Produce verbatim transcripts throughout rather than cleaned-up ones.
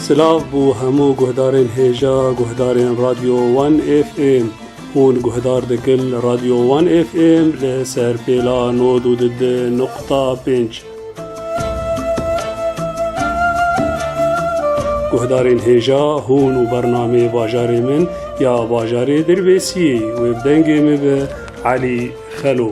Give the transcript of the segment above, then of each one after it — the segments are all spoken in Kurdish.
Silav bo hemû guhdarên hêja, guhdarên Radyo One F M. Hûn guhdar dikin li Radyo One F M li ser pêla nod û du nuqta pênc. Guhdarên hêja, hûn û bernameyê Bajarê Min ya bajarê Dirbêsiyê wê bi dengê min bi Elî Xelo.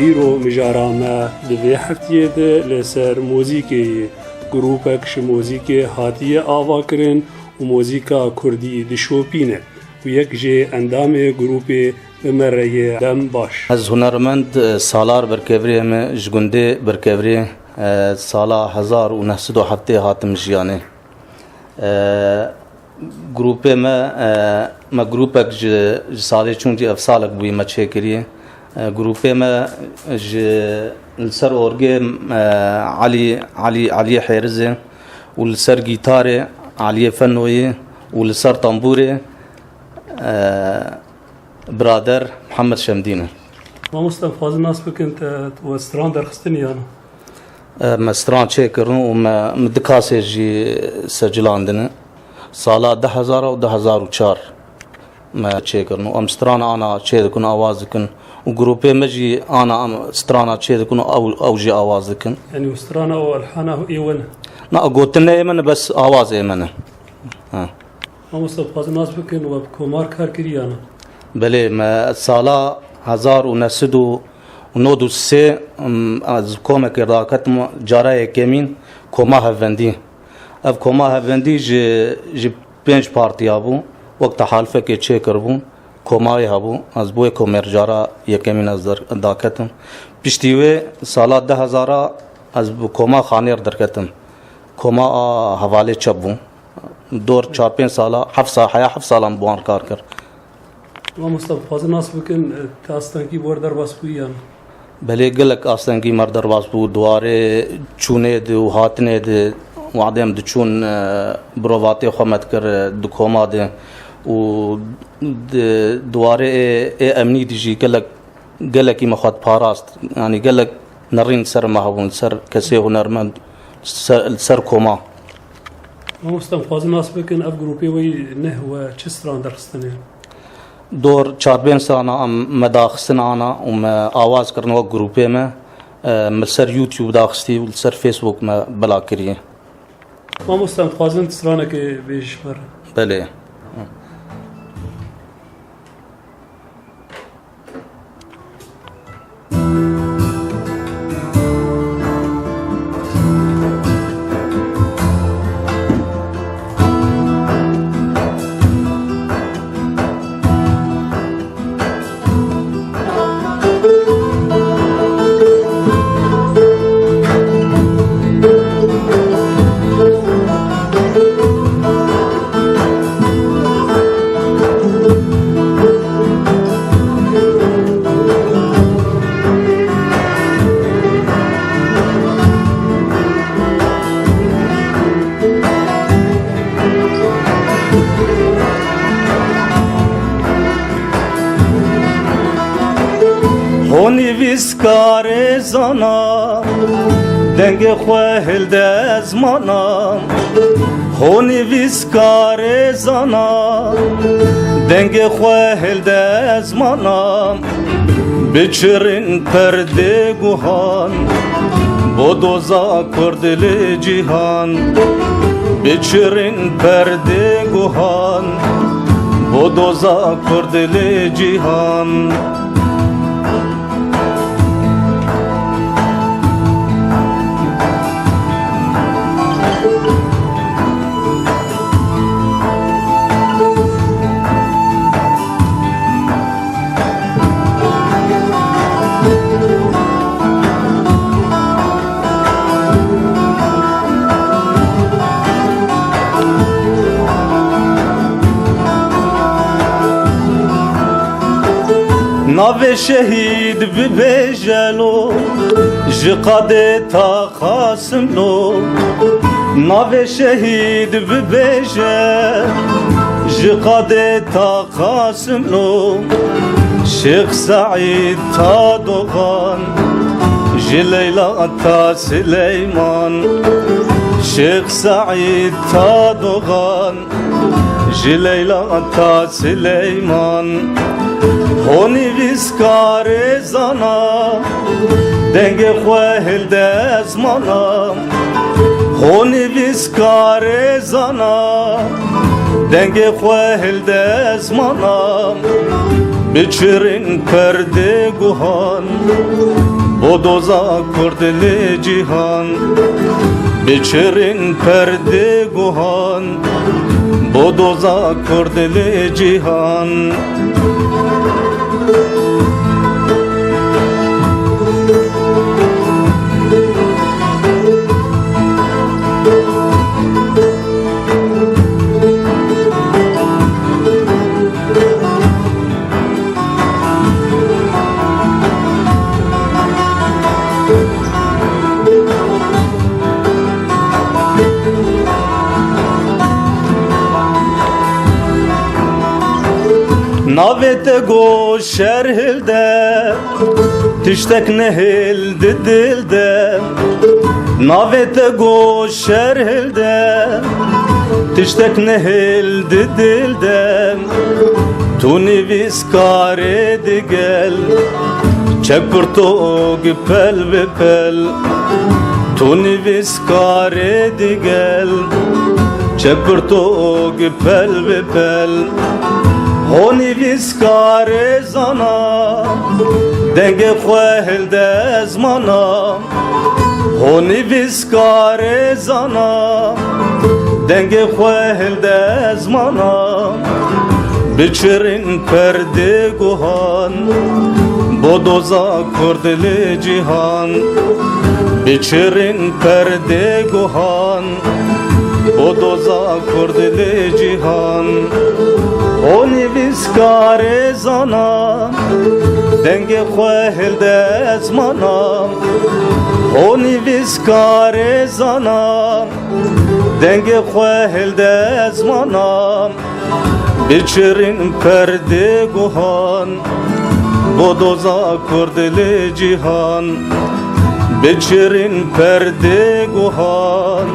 Îro mijara me di vê heftiyê de li ser muzîkê ye. Grûpek ji muzîkê hatiye avakirin û muzîka kurdî dişopîne û yek jê endamê grûpê bi me re ye. Dem baş. Ez hunermend, e, Salar Birkevirê me, ji gundê Birkevirê, e, sala hezar û neh sed û heftê hatim jiyanê. E, grûpê me, e, me grûpek ji, ji salê çûn cî ev salek bûyî me çêkiriye. E, grûpê me ji li ser orgê, e, Elî, Elî, Eliyê Hêrizê û li ser gîtarê Eliyê Fenoyê û li ser tambûrê, e, birader Mihemed Şemdîn e. Mamoste, em dixwazin nas bikin, te, tu we stran derxistin yan? E, me stran çêkirin û me, me du kasê jî secilandine. Sala du hezar û du hezar û çar me çêkirin û em strana ana çêdikin, awaz dikin û grûpê me jî ana em strana çêdikin û ew, ew jî awaz dikin. Yanî û strana û elhana ê we ne? Na, gotin ne ê me ne, bes awaz ê me ne. Ha. Mamoste, dixwazin nas bikin, we bi komar kar kirî yana? Belê, me sala hezar û neh sed û nod û sê, em, ez komekê daketim, cara yekemîn koma hevvendî. Ev koma hevvendî ji, ji pênc partiya bû, wek tehalifekê çêkiribûn, komayê hebû, ez bi wê komê cara yekemîn ez der-, daketim. Piştî wê sala du hezara ez bi koma Xanêr derketim. Koma a hevalê çep bû. Dor çar pênc sala, heft sa-, heya heft salan bi wan kar kir. Mamoste, dixwazin nas bikin, te astengî bi we re derbas bûyî yan? Belê, gelek astengî me re derbas bû, di warê çûnê de û hatinê de, wadê em diçûn, e, bi rovatê xwe me dikir, e, di koma de û di, di warê ê, ê emnî de jî gelek, gelekî me xwe diparast. Yanî gelek nerîn li ser me hebûn, li ser kesê hunermend, li ser, li ser koma. Mamoste, em dixwazin nas bikin, ev grûpê we yî neh we çi stran derxistine? Dor çar pênc strana em me daxistin ana û me awaz kirin wek grûpê me, e, me li ser YouTube daxistî û li ser Facebook me bela kiriye. Mamoste, em dixwazin stranekê bêjî ji me re. Belê. Ho nivîskarê zana, dengê xwe hilde ezmana. Ho nivîskarê zana, dengê xwe hilde ezmana. Biçirin perdê guhan, bo doza Kurd li cîhan. Biçirin perdê guhan, bo doza Kurd li cîhan. Navê şehîd bibêje lo, ji qadê ta Qasim lo. Navê şehîd bibêje, ji qadê ta Qasim lo. Şêx Seîd ta Doxan, Ji Leyla ta Sileyman, Şêx Seîd ta Doxan, ji Leyla ta Sileyman, ho nivîskarê zana, dengê xwe hilde ezmana, ho nivîskarê zana, dengê xwe hilde ezmana, biçirîn perdê guhan, bo doza Kurd li cîhan, biçirîn perdê guhan, bo doza Kurd li cîhan. Navê te go şer hilde, tiştek nehêl di dil de. Navê te go şer hilde, tiştek nehêl di dil de. Tu nivîskarê digel, çek pirtog pel bi pel. Tu nivîskarê digel, çek pirtog pel bi pel. Ho nivîskarê zana, dengê xwe hilde ezmana. Ho nivîskarê zana, dengê xwe hilde ezmana. Biçirîn perdê guhan, bo doza Kurd li cîhan. Biçirîn perdê guhan, bo doza Kurd li cîhan. O nivîskarê zana, dengê xwe hilde ezmana. O nivîskarê zana, dengê xwe hilde ezmana. Biçirîn perdê guhan, bo doza Kurd li cîhan. Biçirîn perdê guhan,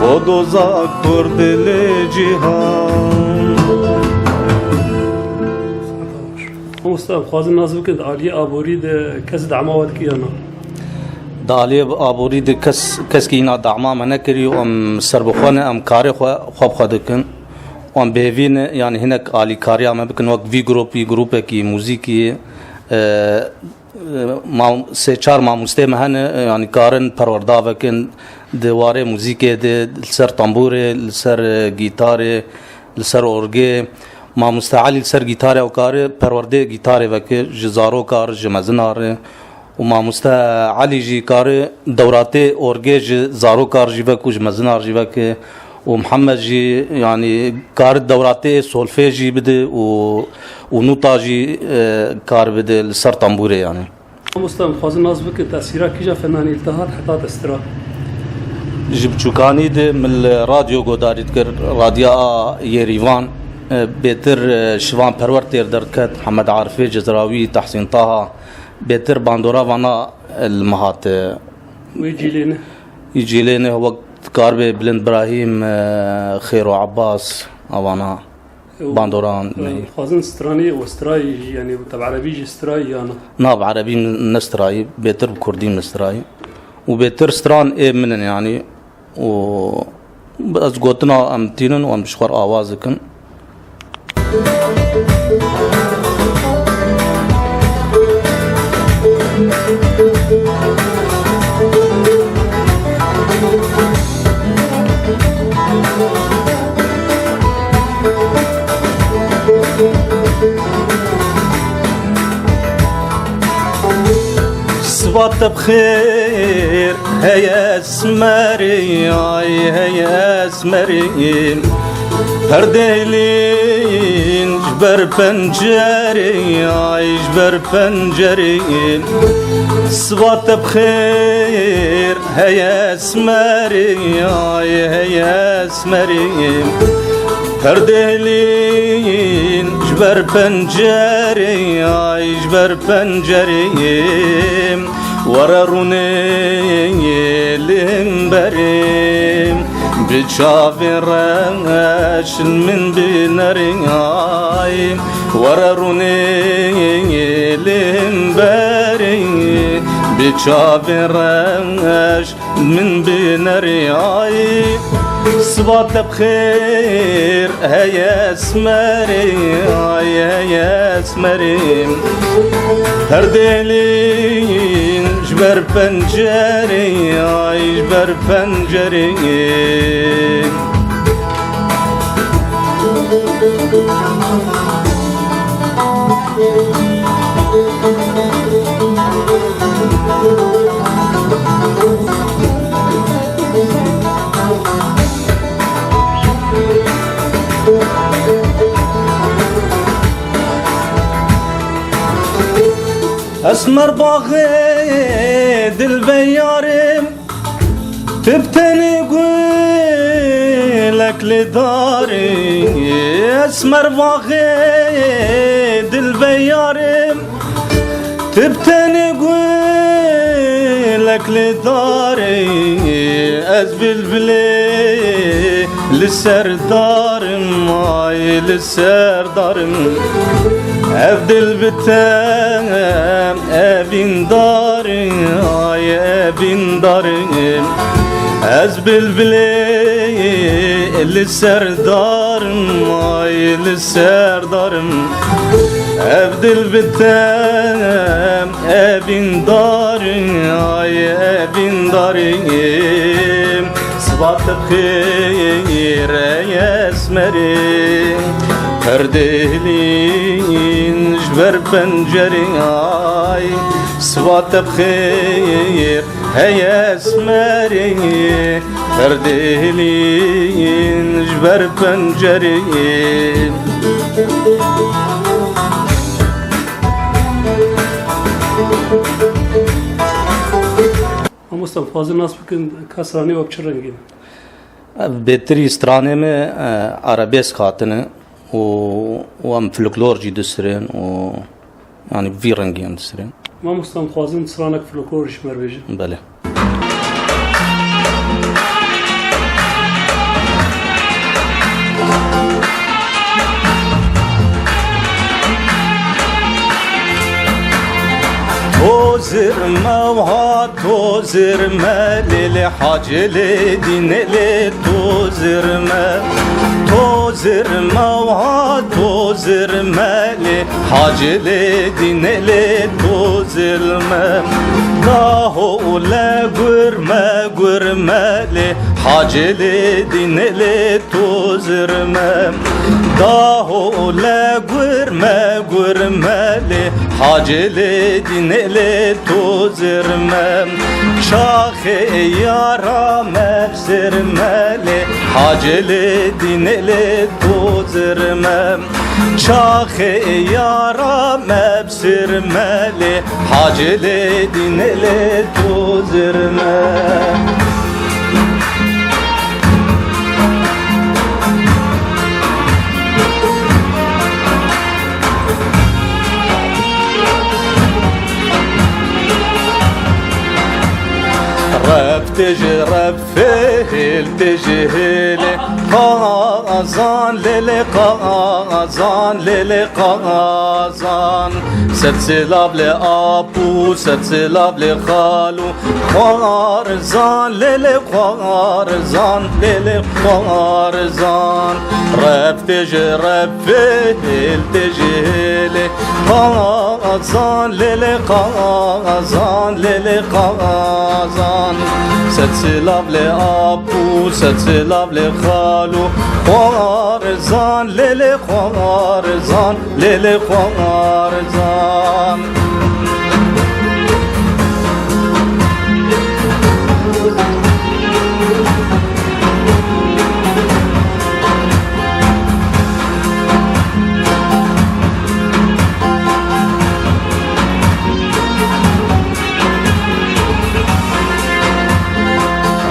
bo doza Kurd li cîhan. Mamoste, em xwazin nas bikin, di aliyê aborî de kes dema we dikir ya na? Di aliyê aborî de kes, keskî hîna dema me nekirî û em serbixwe ne, em karê xwe, xwe bi xwe dikin. Wan bêvî ne, yanî hinek alîkariya me bikin, wek vî grûpî, grûpekî muzîkî, e, e, mam-, sê çar mamostê me hene, e, yanî karin perwerda vekin di warê muzîkê de, li ser tembûrê, li ser, e, gîtarê, li ser orgê. Mamoste Elî li ser gîtarê ew kare perwerdê gîtarê veke ji zaroka re, ji mezina re. Û mamoste Elî jî kare dewratê orgê ji zaroka re jî vek û ji mezina re jî veke. Û Mihemed jî, yanî, kar dewratê solfê jî bide û, û nûta jî, e, kar bide li ser tembûrê, yanî. Mamoste, em dixwazin nas bikin, te sîra kîja fenanî li te hat heta te stira? Ji biçûkanî de min li radyo godarî dikir, radya a Yerîvan, e, bêtir, e, Şivan Perwer têr derdiket, Mihemed Arifê Cizrawî, Tehsîn Taha, bêtir bandora vana, e, li min hat, e, Wê cîlê ne? Cîlê ne, wek dikar be Bilind Birahîm, e, Xêro Abbas, avana. Ew, bandoran, e, neyê. Dixwazin stranê û strayî jî, yanî te bi erebî jî strayî ya na? Na, bi erebî ne strayî, bêtir bi kurdî ne strayî. Û bêtir stran ê min in, yanî, û ez gotina em tînin û em ji xwe re awaz dikin. Sibat te bi xêr, hey esmerê, ay hey esmerê. Perdê hilîn ji ber pencerê, ay ji ber pencerê. Sibat te bi xêr, hey esmerê, ay hey esmerê. Perdê hilîn ji ber pencerê, ay ji ber pencerê. Were rûnê li hemberê, bi çavê reş min binerê ay. Were rûnê li hemberê, bi çavê reş min binerê ay. Siba te bi xêr heye esmerê, ay heye esmerê. Her delîn ji ber pencerê, ay ji ber pencerê. Esmer baxê dilbê yarê, tu bi tenê gulek li darê. Esmer baxê dilbê yarê, tu bi tenê gulek li darê. Ez bilbilê li ser dar im, ay li ser dar im. Ev dil bi te evîndar im, ay evîndar im. Ez bilbilê li ser dar im, ay li ser dar im. Ev dil bi te evîndar im, ay evîndar im. Siba te bi xêr ey esmerê, perdê hilîn ji ber pencerê ay. Siba te bi xêr heye esmerê, perdê hilîn ji ber pencerê. Mamosta, dixwazin nas bikin ka stranê we bi çi rengî ne? Ev bêtirî stranê me, e, arabesk hatine û, û em folklor jî disirin û, yanî, vî rengî em disirin. Mamosta, em dixwazin stranek folklor ji me re bêjin. Belê. To zirme ha, to zirme lê lê, Hacê lê dînê lê, to zirme. To zirme ha, to zirme lê, Hacê lê dînê lê, to zirme. Daho le gurme gurme lê, Hacê lê dînê lê, to zirme. Daho le gurme gurme lê, Hacê lê dînê lê, to zirme. Çaxê yara me bi zirme lê, Hacê lê dînê lê, to zirme. Çaxê yara me bi zirme lê, Hacê lê dînê lê, to zirme. Reftê ji refê, hêl tê ji hêlê, qazan lê lê, qazan lê lê, qazan. Sed silav lê apû, sed silav lê xalû, Xwarzan lê lê, Xwarzan lê lê, Xwarzan. Reftê ji refê, hêl tê ji hêlê, qazan lê lê, qazan lê lê, qazan. Sed silav lê apû, sed silav lê xalû, Xwarzan lê lê, Xwarzan lê lê, Xwarzan.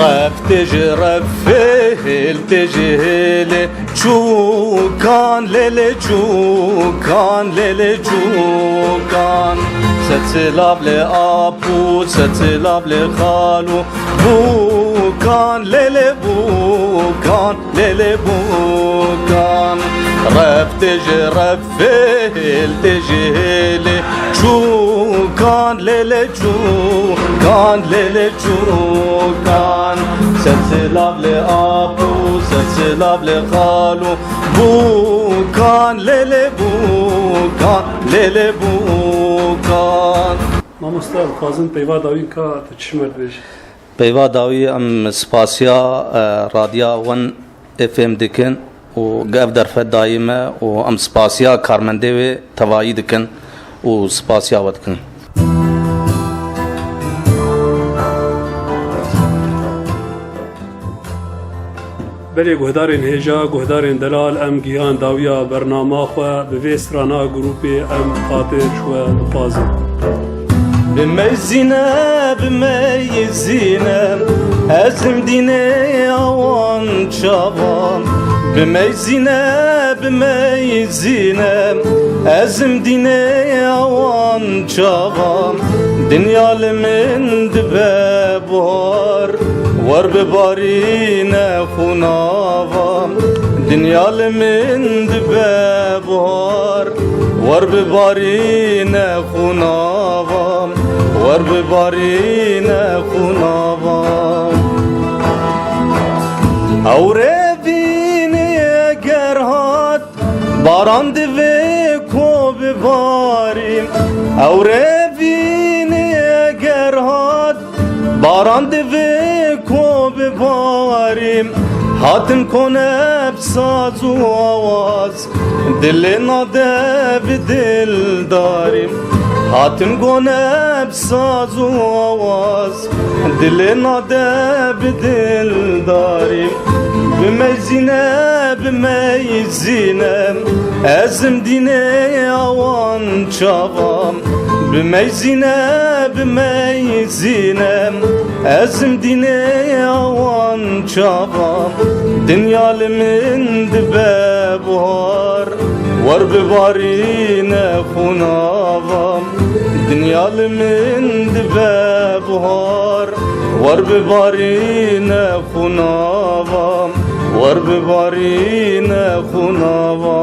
Reftê ji refê, hêl tê ji hêlê, Çûkan, lê lê çûkan, lê lê çûkan. Sed silav lê apû, sed silav lê xalû. Bûkan, lê lê bûkan, lê lê bûkan. Ref tê ji refê, hêl tê ji hêlê. Çûkan, lê lê çûkan, lê lê çûkan. Sed silav lê apû, sed silav lê xalû. Bûkan, lê lê bûkan, lê lê bûkan. Mamosta, dixwazim peyva dawî ka tu çi ji me dibêjî? Peyva dawî em spasiya, e, Radya One F M dikin û ev derfet dayî me û em spasiya karmendê wê tevayî dikin û spasiya we dikin. Belê guhdarên hêja, guhdarên delal, em gihan dawiya bernama xwe, bi vê strana grûpê em xatir ji we dixwazin. Bimeyzîne, bimeyzîne, ez im dînê awan çavan. Bimeyzîne, bimeyzîne, ez im dînê awan çavan. Dinya li min dibe buhar, wer bibarîne xûna va. Dinya li min dibe buhar, wer bibarîne xûna va, wer bibarîne xûna va. Ew rê bînê eger hat, baran divê ku bibarî. Ew rê bînê eger hat, baran divê ku bibarî. Hatin kone bi saz û awaz, dilê nade bi dildarî. Hatin kone bi saz û awaz, dilê nade bi dildarî. Bimeyzîne, bimeyzîne, ez im dînê awan çavan. Bimeyzîne, bimeyzîne, ez im dînê awan çavan. Dinya li min dibe buhar, wer bibarîne xûna va. Dinya li min dibe buhar, wer bibarîne xûna va, wer bibarîne xûna va.